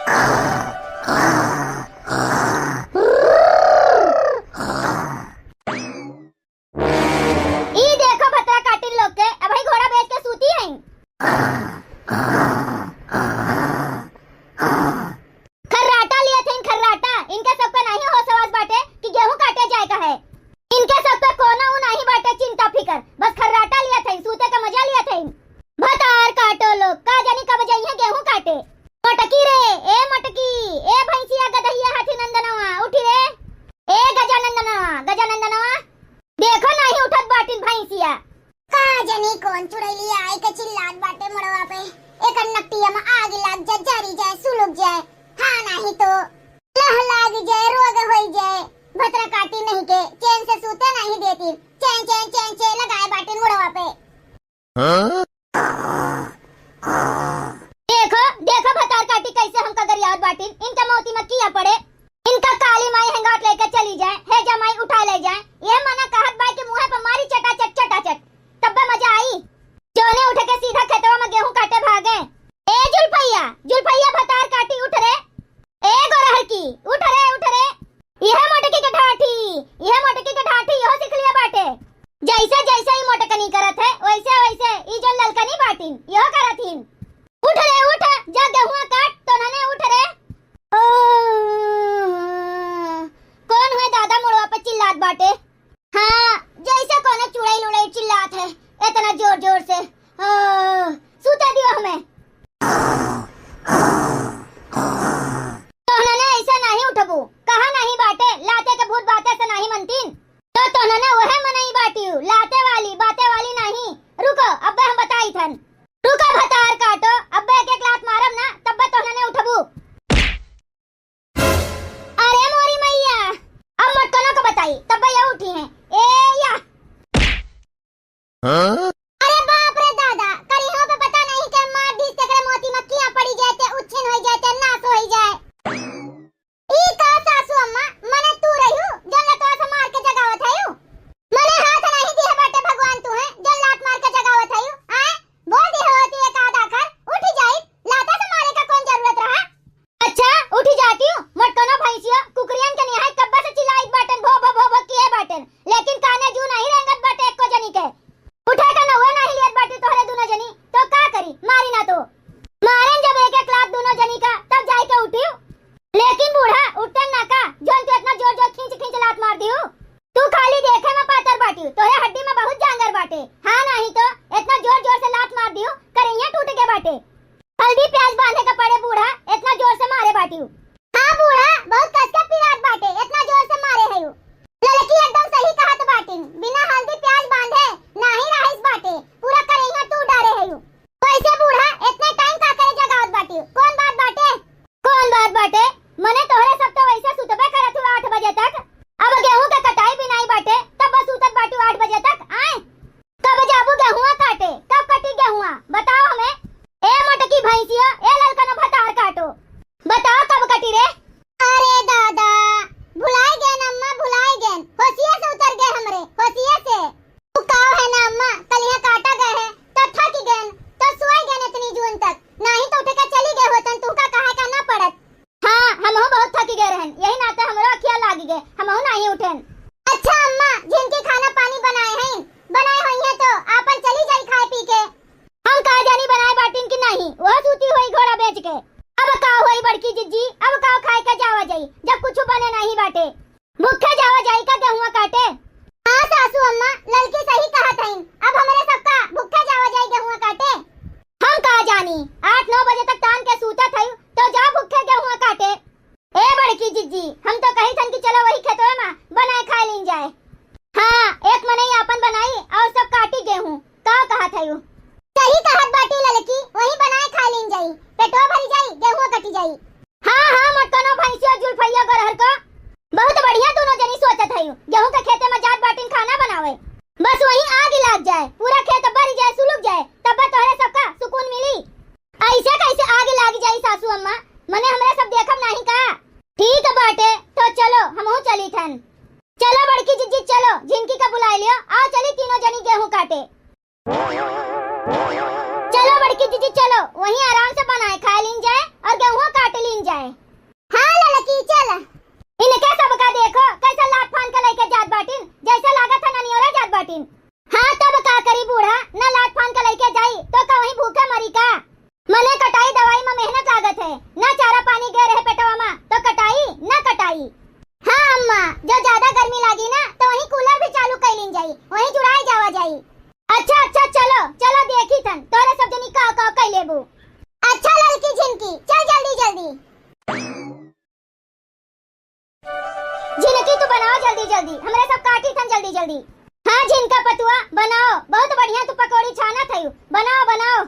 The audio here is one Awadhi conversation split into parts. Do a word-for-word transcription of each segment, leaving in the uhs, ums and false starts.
ई देखो भतरा काटिन लोग के, अबहीं घोड़ा बेच के सूती हईं। खर्राटा लियत हईं, खर्राटा। इनके सबका नाहीं होश हवास बाटे कि गेहूं काटे जाए का है। इनके सबका कोनो ऊ नाहीं बाटे चिंता फिकर, बस खर्राटा लियत हईं, सूते का मजा लियत हईं। भतार काटो लोग, का जानी कब जइहें गेहूं काटे। मोटकी रे, ए मोटकी, ए भैंसिया गदहिया हाथी नंदनवा, उठी रे। ए गजानंदनवा, गजानंदनवा, देखो नाहीं उठत बाटिन भैंसिया। का जानी कौन चुड़ैली आए के चिल्लात बाटे मुड़वा पे। एकर नकटिया में आग लाग जाए, जरी जाए, सुलुक जाए। हाँ नाहीं तो लह लाग जाए, रोग होई जाए। भतरा काटी नहीं के चैन से सूते नहीं देती। चैं, चैं, चैं, चैं लगाए बाटिन मुड़वा पे। हाँ? देखो, देखो भतार काटी कैसे हमका गरियावत बाटिन। इनका मौती में किया पड़े। इनका काली माई हेंगाट लेके चली जाए, हे जमाई उठा ले जाए। ये मना कहत बा कि मुँहे पर मारी चटाचट, चटाचट। तब्बे मजा आई। जोने उठ के सीधा खेतवा में गेहूं काटे भागे। ए जुल्फैया, जुल्फैया भतार काटी उठ रे। ए गोरहर की, उठ रे, उठ रे। इहे मोटकी के ढाठी, इहे मोटकी के ढाठी, इहो सिखलिया बाटे। जैसे, जैसे ई मोटकनी करत है, वैसे, वैसे ई जौन ललकनी बाटिन, इहो करत हिन। उठ रे, उठ, जा गेहुआ काट, तोन्हने उठ रे। ओ, कौन है दादा मुड़वा पे चिल्लात बाटे? हाँ, जैसे कोनो चुड़ैल उड़ैल चिल्लात है, इतना जोर जोर से। ओ, सूते दियो हमें। तोहना ने ऐसे नाहीं उठबू, कहा नाहीं बाटे, लाते के भूत बाते से नाहीं मनतीन। तो तोहना ने वहे मनई बाटियो, लाते वाली, बाते वाली नाहीं। रुको, अब्बे हम बताई थन। रुको भतार काटो, अब्बे एक एक लात मारब ना, तब्बे तोहना ने उठबू। अरे मोरी मैया, अब मोटकनो को बताई, तब्बे ये उठी हैं। ए या। हाँ? अरे बाप रे दादा, करिहो पे पता नहीं के मार दीस, तेकरे मोती में किया पड़ी जाए, ते उच्छिन होई जाए, ते नाश होई जाए। ई का सासू अम्मा, मने तू रहियो, जौन लतवा से मार के जगावत हयो? मने हाथ नहीं दिहे बाटे भगवान तू है, जौन लात मार के जगावत हयो? आए, बोल दिहे होती एक आध आखर, उठी जाई, लाता से मारे का कौन जरूरत रहा? अच्छा, उठी जातिउ, मोटकनो भैंसियो, कुकरियन के निहाय कब्बा से चिल्लाइत बाटन, भो, भो, भो, भो किए बाटन, लेकिन काने जू नहीं रेंगत बाटे एको जनी के। उठे का नौवा नहीं लियत बाटी तोहरे दुनो जनी, तो का करी, मारी ना तो। मारेन जब एक एक लात दुनो जनी का, तब जाई के उठिउ। लेकिन बूढ़ा, उठते ना का, जौन तू इतना जोर जोर खींच खींच लात मार दिउ। तू खाली देखे में पातर बाटिउ, तोहरे हड्डी में बहुत जांगर बाटे। हाँ नहीं तो, इतना जोर जोर से लात मार दिउ, करेहिया टूट गए बाटे। हल्दी प्याज बांधे के पड़े बूढ़ा, इतना जोर से मारे बाटिउ। हाँ बूढ़ा, बहुत कस के पिरात बाटे, इतना जोर से मारे हयू। ललकी एकदम सही कहत बाटिन, बिना हल्दी प्याज बांधे नाही रहिस बाटे, पूरा करेहिया तू डारे हयू। वैसे बूढ़ा, इतने टाइम का करे जगावत बाटिउ, कौन बात बाटे? कौन बात बाटे? मने तोहरे सब तो वैसे सुतबे करत हू आठ बजे तक। अब गेहूं के कटाई बिनाई बाटे, तब बस सुतत बाटिउ आठ बजे तक, आए? कब जाबू गेहुआ काटे? कब कटी गेहुआ? बताओ हमें। ए मोटकी भैंसिया, ए ललकनो भतार काटो, बताओ कब कटी रे? अरे दादा, भुलाए गए ना अम्मा, भुलाए गए, होशिया से उतर गए हमरे, होशिया से। तू काव है ना अम्मा, कलिया काटा गए है, तो थक गए, तो सोए गए इतनी जून तक, नहीं तो उठ के चली गए होतन, तुमका कहे का ना पड़त। हाँ, हमहू बहुत थकी गए रहन, यही नाते हमरो अखिया लागी गए, हमहू नाही उठेन। अच्छा अम्मा, जिनकी खाना पानी बनाए हैं, बनाए होइहें तो आपन चली जाई खाए पी के। हम का जानी बनाए बाटिन कि नाही, वह सूती होई घोड़ा बेच के। अब का होई बड़की जिज्जी, अब का खाए के जावा जाई, जब कुछ बने नाही बाटे। भूखे जावा जाई का गेहुआ काटे? हाँ सासू अम्मा, ललकी सही कहत हईन। अब हमरे सबका भूखे जावा जाई गेहुआ काटे। हम का जानी, आठ नौ बजे तक तान के सूतत हई, तो जा भूखे गेहुआ काटे। ए बड़की जिज्जी, हम तो कही थन कि चलो वही खेतवे में बनाए खाए लीन जाए। हाँ, एक मनई आपन बनाई और सब काटी गेहूं। का कहत हयू? सही कहत बाटी ललकी, वही बनाए खाए लीन जाई, पेटवा भरी जाई, गेहुआ कटी जाई। हाँ, हाँ, मोटकनो भैंसिया जुल्फैया गरहर का। बहुत बढ़िया दोनों जनी सोचत हयू। गेहूं के खेते में जात बाटिन खाना बनावे। बस वहीं आग लाग जाए, पूरा खेत बरी जाए, सुलुक जाए, तब तोहरे सबका सुकून मिली। ऐसे कैसे आग लाग जाई सासू अम्मा? मने हमरे सब देखब नाही का? ठीक बाटे, तो चलो हमहू चली थन। चलो बड़की जिज्जी चलो, झिनकी का बुलाए लियो, आओ चली तीनों जनी गेहूं काटे। चलो बड़की जिज्जी चलो, वहीं आराम से बनाए खाए लीन जाए और गेहूं काट लीन जाए। पानी गए रहे पेटवा मा, तो कटाई, ना कटाई। हाँ अम्मा, जो ज्यादा गर्मी लागी ना, तो वहीं कूलर भी चालू कइ लीन जाई, वहीं जुड़ाए जावा जाई। अच्छा, अच्छा, चलो, चलो देखी थन, तोहरे सब जनी का, का कइ लेबू। अच्छा ललकी झिनकी, चल जल्दी, जल्दी। झिनकी तू बनाओ जल्दी, जल्दी, हमरे सब काटी थन जल्दी, जल्दी। हाँ झिनका पतुआ, बनाओ, बहुत बढ़िया तू पकौड़ी छानत हयू, बनाओ, बनाओ।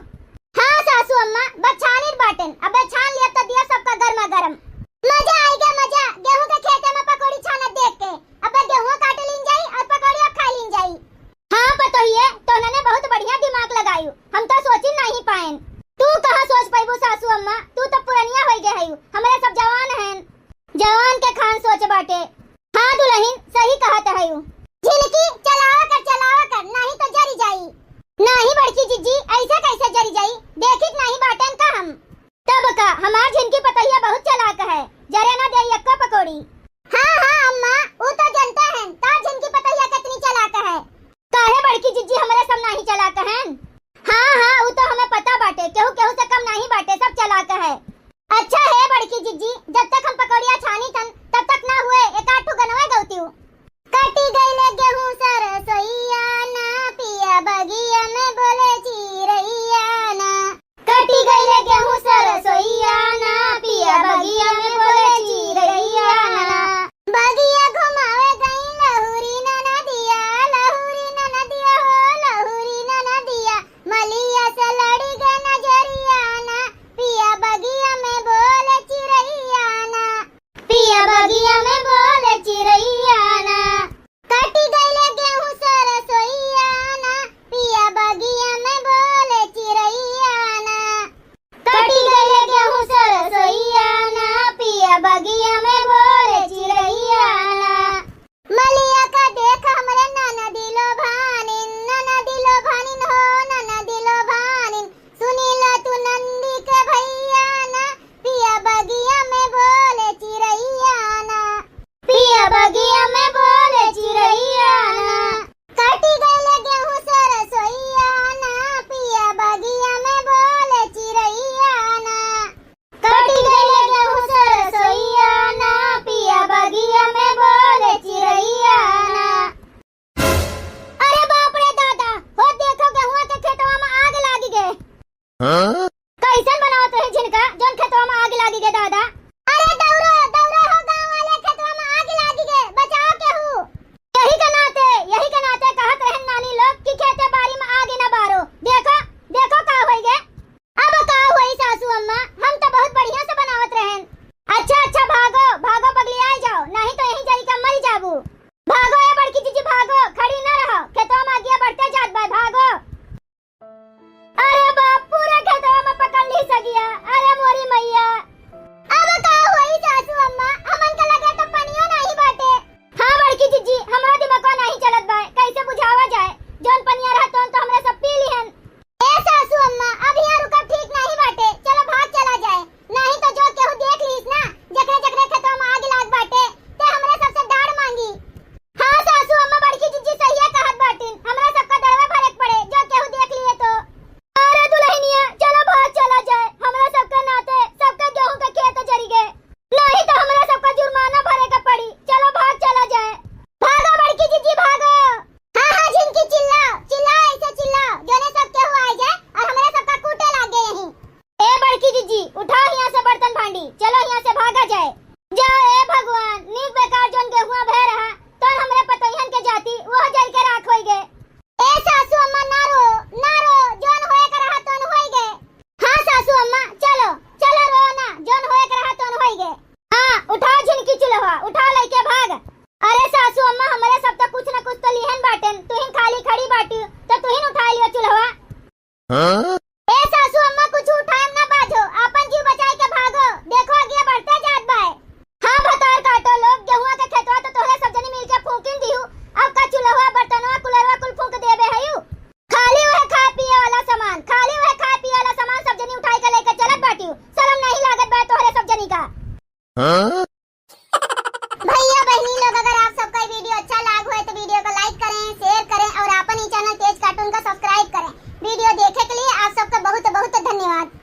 हाँ सासू अम्मा, बस छानित बाटेन, अबे छान लिया तो दिया सबका गर्मा गर्म। मजा आइगा मजा, गेहूं के खेते मा पकौड़ी छानत देख के। अबे गेहूं काट लीन जाई और पकौड़िया खा लीन जाई। हाँ पतोहिए, तोहने बहुत बढ़िया दिमाग लगायू, हम तो सोचिन नहीं पाएन। तू कहाँ सोच पाइबू सासू अम्मा, तू तो पुरनिया होई गए हयू, हमरे सब जवान हन। जवान के खान सोच बाटे। हाँ दुलहिन, सही कहत हयू। झिनकी, चलावा कर, चलावा कर, नहीं तो जरी जाई। नहीं बड़की जिज्जी, ऐसे कैसे जरी जाई? देखित नहीं बाटेन का हम? तब का, हमार झिनकी पतोहिया बहुत चालाक है, जरे ना देई एक्को पकौड़ी। हाँ, हाँ अम्मा, ऊ तो जनते हैं, तार झिनकी पतोहिया कितनी चालाक है। काहे बड़की जिज्जी, हमरे सब नाही चालाक हैं? हाँ, हाँ, ऊ तो हमें पता बाटे, केहू केहू से कम नाही बाटे, सब चालाक है। अच्छा हे बड़की जिज्जी, जब तक हम पकौड़िया छानी थन, तब तक ना हुए, एक आध ठो गनवा गौतियू। कटी गइले गेहूं सरसोइया ना, पिया बगिया में बोले चिरैया ना। कटी गइले गेहूं सरसोइया ना, पिया बगिया में बोले चिरैया ना। बगिया घुमावे गई लहुरी ननदिया, लहुरी ननदिया हो, लहुरी ननदिया। मलिया से लड़ी गए नजरिया ना, पिया बगिया में बोले चिरैया ना। पिया बगिया में बोले चिरैया ना। कटी गइले गेहूं सरसोइया ना, पिया बगिया में बोले चिरैया ना। कटी गइले गेहूं सरसोइया ना, पिया बगिया में बोले चिरैया ना। मलिया का देख हमरे ननदी लोभानिन, ननदी लोभानिन हो, ननदी लोभानिन। सुनीला तू नंदी के भैया ना, पिया बगिया में बोले चिरैया ना। पिया बगिया में बोले चिरैया ना। कटी गइले गेहूं सरसोइया ना, पिया बगिया में बोले चिरैया ना। कटी गइले गेहूं सरसोइया ना, पिया बगिया में बोले चिरैया ना। अरे बाप रे दादा, हो देखो गेहुआ के खेतवा में आग लागी गे। हाँ? कैसन बनावत रहे झिनका, जोन खेतवा में आग लागी गे दादा? अरे दौड़ो, दौड़ो हो गाँव वाले, खेतवा में आग लागी गे, बचाओ केहू। यही के नाते, यही के नाते कहत रहन नानी लोग कि खेते बारी में आग न बारो। देखो, देखो का होई गे। अब का होई सासू अम्मा, हम तो बहुत बढ़िया से बनावत रहन। अच्छा, अच्छा, भागो, भागो, पगलियाए जाओ, नहीं तो यहीं जरी के मर जाबू। भागो ए बड़की जीजी, भागो, खड़ी न रहो, खेतवा में आगिया बढ़ते जात बा, भागो। अरे बाप, पूरा खेतवा में पकड़ ली सगिया। अरे मोरी मैया, अब का होई सासू अम्मा, हमन के लगे तो पनियो नहीं बाटे। हाँ बड़की जीजी, हमरो दिमागवा नहीं चलत बा, कैसे बुझावा जाए, जौन पनिया रहा तौन तो हमरा सब पी लिहन। ए सासू अम्मा, अब यहाँ रुकब ठीक नहीं बाटे, चलो भाग चला जाए, नहीं तो जो केहू देख लीस ना, जकरे जकरे खेतवा में आग लाग बाटे, ते हमरे सबसे डाढ़ मांगी। हाँ सासू अम्मा, बड़की जीजी सहिए कहत बाटिन, हमरा सबका दड़वा भरे के पड़े, जो केहू देख लिए तो। अरे दुल्हनिया, चलो भाग चला जाए, हमरा सबके नाते सबके गेहूं के खेत जरी गए। नहीं तो हमरा सबका जुर्माना भरे के पड़ी। चलो भाग चला जाए। भागो बड़की जीजी भागो। हाँ, हाँ, झिनकी चिल्लाओ, चिल्लाओ, ऐसे चिल्लाओ, जोने सब केहू आ जाए और हमरा सबका कूटे लाग गए यहीं। ए बड़की जीजी, उठाओ यहाँ से बर्तन भांडी, चलो यहाँ से भागा जाए। जाओ ए भगवान, नीक बेकार जोन गेहुआ भय रहा, तौन हमरे पतोहियन के जाती, वो जल के राख होई गए। ए सासू अम्मा, ना रो, ना रो, जोन होए के रहा तौन होई गए। हाँ सासू अम्मा, चलो, चलो रो ना, जोन होए के रहा तौन होई गए। हाँ, उठाओ झिनकी चुल्हवा, उठाओ लइके भाग। अरे सासू अम्मा, हमरे सब तो कुछ न कुछ तो लिहन बाटेन, तुहिन खाली खड़ी बाटियो, तो तुहिन उठा लियो चुल्हवा। हाँ? ए सासू अम्मा, कुछ उठाएम ना बाझो, आपन जीव बचाए के भागो। देखो अगिया बढ़ते जात बाय। हाँ भतार काटो लोग, गेहुआ के खेतवा तो तोहरे सब जनी मिलके फूंकिन दिहू, अब का चुल्हवा, बर्तनवा, कुलरवा कुल फूंक देबे हयू। खाली वह खाए पिए वाला सामान, खाली वह खाए पिए वाला सामान सब जनी उठाई के लेके चलत बाटियू। शर्म नहीं लागत बा तोहरे सब जनी का? हाँ? भैया बहनी लोग, अगर आप सबका ये वीडियो अच्छा लाग होए तो वीडियो को लाइक करें, शेयर करें और आपन ई चैनल तेज कार्टून का सब्सक्राइब करें। वीडियो देखे के लिए आप सबका बहुत बहुत धन्यवाद।